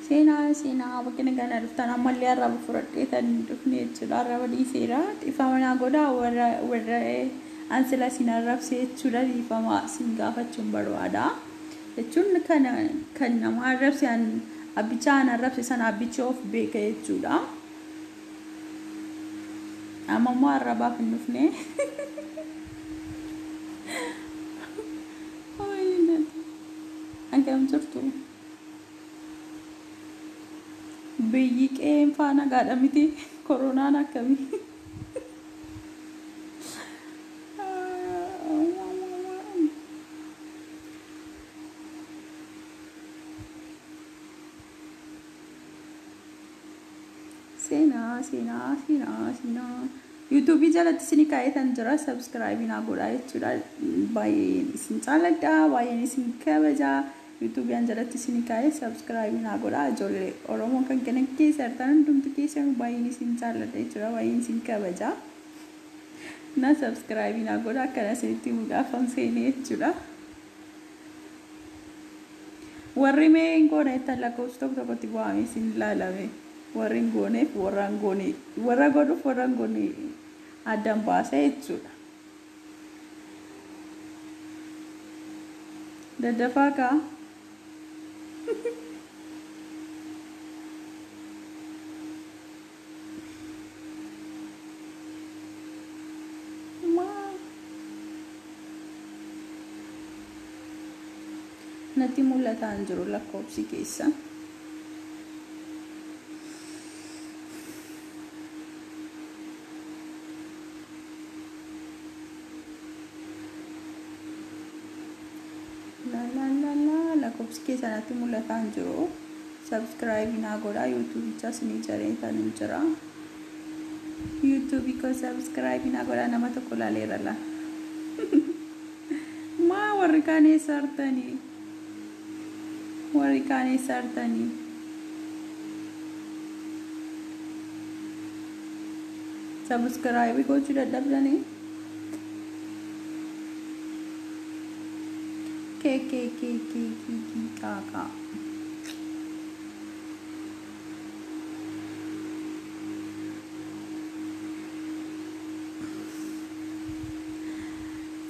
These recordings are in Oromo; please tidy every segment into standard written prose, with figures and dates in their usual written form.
Seenaa seenaa bakka kana dhuftan ammallee arraba fudhadhee tan dhufne jechuudha. Arraba dhiiseera. Dhiifama naa godhaa warra warra an sila sin arrabse jechuudha. Dhiifama sin gaafachuun barbaada. Jechuun kan nama arrabse an abbichaa an arrabse sana abbichi of beeka jechuudha. Amma immoo arrabaaf hin dhufne. Akkam jirtu? Biyyi qe'een faana gaadha miti, koronaan akkamii? Seenaa seenaa seenaa seenaa yuutuubii jalatti isin kaa'eetan jira, sabskraayibii naa godhaa jechuudha. Baay'een isin jaalladha, baay'een isin kabajaa. Yuutuubii jalatti isin kaa'ee sabskraayibii naa godhaa. Ijoollee Oromoo kan kana keessa jirtan hundumtu keessanuu baay'een isin jaalladha jechuudha, baay'een isin kabajaa. Na sabskraayibii naa godhaa, akkana isinitti himuudhaaf seenee jechuudha. Warri mee hin goone jettan lakkoofsa tokko tokkotti bu'amee isin ilaalame. Warri hin gooneef warra hin goone, warra godhuuf warra hin goone addaan baasee jechuudha. Daddafaa kaa. Natti mul'ataa hin jiru lakkoofsi keessa. La la la la, lakkoofsi keessa natti mul'ataa hin jiru. Sabskraayibii naa godhaa, yuutuubicha isinii jareetan hin jira. Yuutuubii koo sabskraayibii naa godhaa, nama tokko ilaaleera laa. Maa warri kaan eessa artanii? Warri kaan eessa artanii? Sabskraayibii gochuu dadhabdanii? K K K K K K K K.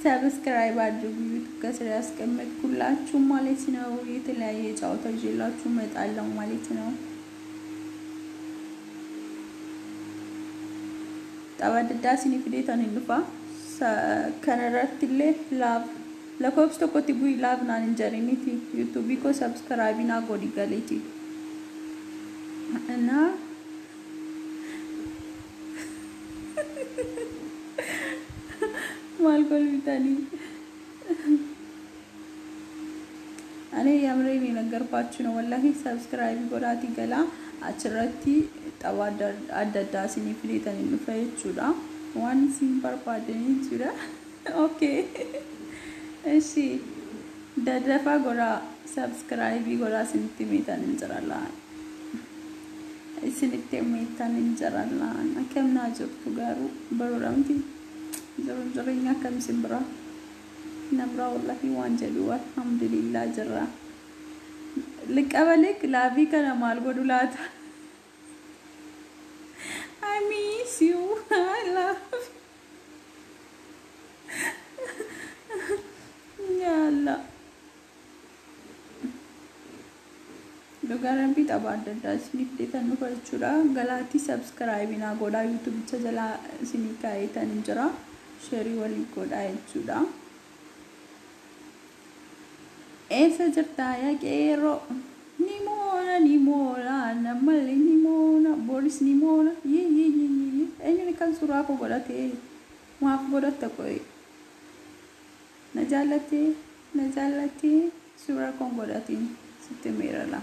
ሰብስክራይብ አድርጉ። ዩቱብ ከስር ያስቀመጥኩላችሁ ማለት ነው። የተለያየ ጨዋታ ይዤላችሁ እመጣለሁ ማለት ነው። Tapha adda addaa isinii fideetan hin dhufa. Kanarratti illee love lakkoofsa tokkotti bu'i, love naan hin jedhiniiti. Yuutuubii koo sabskraayibii naa godhi galeeti. እና maal kolfitanii? Ani የምሬን የነገርኳችሁ ነው። ወላሂ ሰብስክራይብ godhaatii galaa, achirratti tapha adda addaa isinii fideetan hin dhufa jechuudha. Waan isin barbaadan jechuudha. Okay. እሺ daddafaa godhaa, sabskraayibii godhaa, isinitti himeetan hin jira laan. Isinitti himeetan hin jira laan. Akkam naa jirtu garuu? Baruudha miti? Jiruun jireenya akkam isin biraa? Namraa wallahi waan jedhu alhamdulillah jirra. Liqabalik laabii kana maal godhu laata? I miss you. I love you. Ya Allah. Dhugaa rabbii tapha adda addaa isiniif fideetan dhufa jechuudha. Galaatii sabskraayibii naa godhaa, yuutuubicha jalaa isinii kaa'eetan hin jira. Sheerii walii godhaa jechuudha. Eessa jirtaa yaa qeerroo? Ni moona, ni moona, namallee ni moona, boris ni moona. Yee yee yee yee. Eenyuun kan suuraa koo godhatee? Maaf godhatta qoye? Na jaallattee? Na jaallattee? Suuraa koon godhatiin sitti miirala.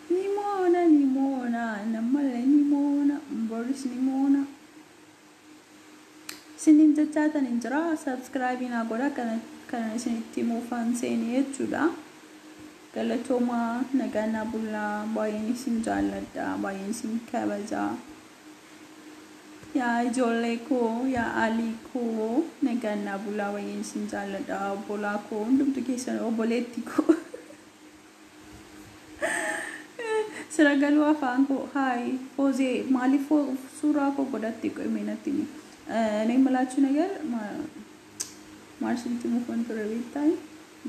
Ni moona, ni moona, namallee ni moona, boris ni moona. Isiniin jechaatan hin jira. Sabskraayibii naa godhaa, kana kana isinitti himuufaan seenee jechuudha. Galatoomaa, nagaa naa bulaa. Baay'een isin jaalladha, baay'een isin kabajaa. Yaa ijoollee koo, yaa alii koo, nagaa naa bulaa, baay'een isin jaalladha. Obbolaa koo hundumtu keessan, obboleetti koo. Sira galuu afaan koo. Haay Foozee, maaliif suuraa koo godhatte? Qo'imee natti himi. እኔ የምላችሁ ነገር maal mufoon ture beektaa?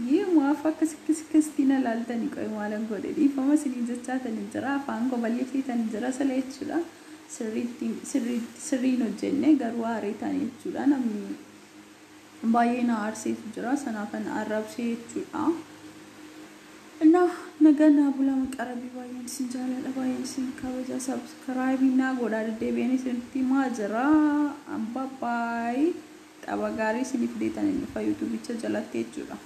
Yii, maaf akka sikkisikkistiin ilaaltanii? Qo'i, maalan godhe? Dhiifama isiniin jechaatanii jira, afaan koo balleessitan jira sila jechuudha. Sirriin hojjenne garuu aareetan jechuudha. Namni baay'ee na aarseetu jira, sanaafan arrabsee jechuudha. እና nagaa naa bulaa, maqarabii. Baay'een isin jaaladha, baay'een isin kabaja. Subscribe naa godhaa, deddeebi'een isinitti himaa jira. Bye. Tapha gaarii isiniif deetan hin dhufa YouTubeicha jalatti jechuudha.